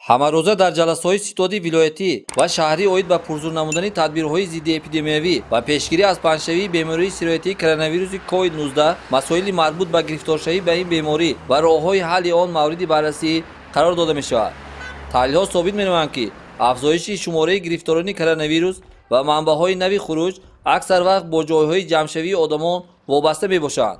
Ҳамарӯза дар ҷаласаҳои ситоди вилоятӣ ва шаҳрӣ оид ба пурзур намудани тадбирҳои зиддиэпидемиявӣ ва пешгирӣ аз паҳншавии бемории сироятии коронавируси COVID-19, масоили марбут ба гирифторшавӣ ба ин беморӣ ва роҳҳои ҳалли он мавриди баррасӣ қарор дода мешавад. Таҳлилҳо собит менамоянд, ки афзоиши шумораи гирифторони коронавирус ва манбаъҳои нави хуруҷ аксар вақт бо ҷойҳои ҷамъшавии одамон вобаста мебошанд.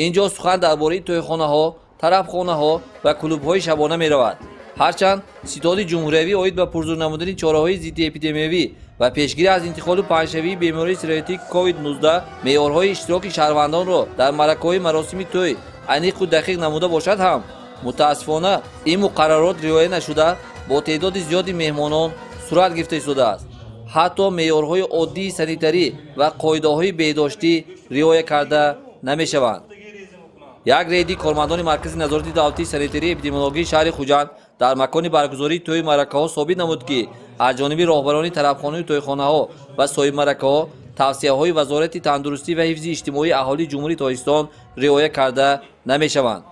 Ин ҷо сухан дар бораи тӯйхонаҳо, тарабхонаҳо ва клубҳои шабона меравад. Ҳарчанд ситоди ҷумҳуриявӣ оид ба пурзур намудани чораҳои зиддиэпидемиявӣ ва пешгирӣ аз интиқолу паҳншавии бемории сироятии COVID-19 меъёрҳои иштироки шаҳрвандонро дар маъракаҳои маросими тӯй аниқу дақиқ намуда бошад ҳам, мутаассифона ин муқаррарот риоя нашуда бо теъдоди зиёди меҳмонон сурат гирифта истодааст. Ҳатто меъёрҳои оддии санитарӣ ва қоидаҳои беҳдоштӣ риоя карда намешаванд. Як рейди кормандони Маркази назорати давлатии санитарии эпидемиологии шаҳри Хуҷанд дар макони баргузории тӯи маъракаҳо собит намуд, ки аз ҷониби роҳбарони тарабхонаи тӯйхонаҳо ва соҳибмаъракаҳо тавсияҳои Вазорати тандурустӣ ва ҳифзи иҷтимоии аҳолии Ҷумҳурии Тоҷикистон риоя карда намешаванд.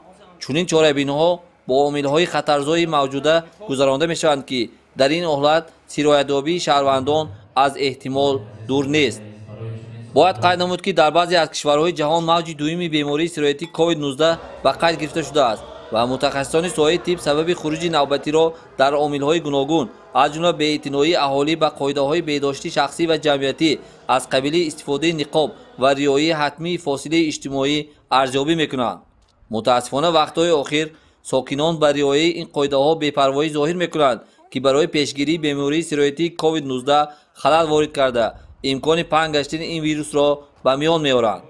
Чунин чорабиниҳо бо омилҳои хатарзои мавҷуда гузаронда мешаванд, ки дар ин ҳолат сироятёбии шаҳрвандон аз эҳтимол дур нест. Бояд қайд намуд, ки дар баъзе аз кишварҳои ҷаҳон мавҷи дуюми бемории сироятии COVID-19 ба қайд гирифта шудааст ва мутахассисони соҳаи тиб сабаби хуруҷи навбатиро дар омилҳои гуногун, аз ҷумла беэътиноии аҳолӣ ба қоидаҳои беҳдоштии шахсӣ ва ҷамъиятӣ аз қабили истифодаи ниқоб ва риояи ҳатмии фосилаи иҷтимоӣ арзёбӣ мекунанд. Мутаассифона, вақтҳои охир сокинон ба риояи ин қоидаҳо бепарвоӣ зоҳир мекунанд, ки барои пешгирии бемории сироятии COVID-19 халал ворид карда, имкони паҳн гаштани ин вирусро ба миён меоранд.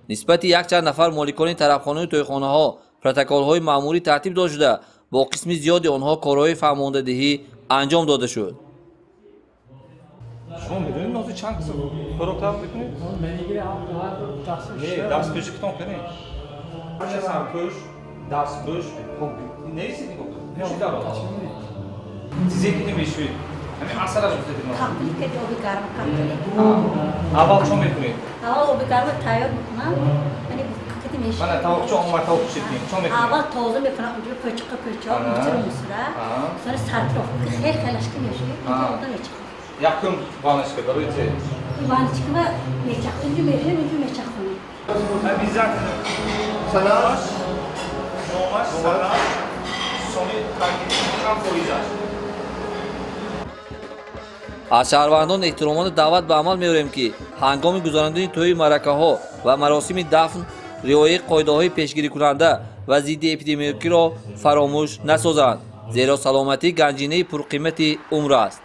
Нисбати якчанд нафар моликони тарабхонаи тӯйхонаҳо протоколҳои маъмурӣ тартиб дода шуда, бо қисми зиёди онҳо корҳои фаҳмондадиҳӣ анҷом дода шуд. Шумо медонед, ҳозир чанд каса хӯрок талаб мекунед? Не, дастпӯшикатон кунед. Сарпӯш, дастпӯш, нест, нигоҳ. Чизе ки намешӯед. Ҳамин асараш гуфтед. Каплика оби гарм каплик. Аввал чо мекунед? Аввал оби гарм тайёр мекунам. Яъне кати мешавад. Мана тавоқчо омад, тавоқ пиширдем. Чо мекунед? Аввал тоза мекунам, онҷо пӯчқа пӯча, мусир мусира. Сара сартроф хел хелаш ки мешавад, инҷо одам мечахад. Якум ванночка барои че? Ванночка ва мечахад, инҷо мешавад, инҷо мечахонем. Обязательно. Номаш, номаш, санаш, сони чанд фоизаш. Аз шаҳрвандон эҳтиромона даъват ба амал меорем, ки ҳангоми гузарондани тӯи маъракаҳо ва маросими дафн риояи қоидаҳои пешгирикунанда ва зиддиэпидемиологиро фаромӯш насозанд, зеро саломатӣ ганҷинаи пурқимати умр аст.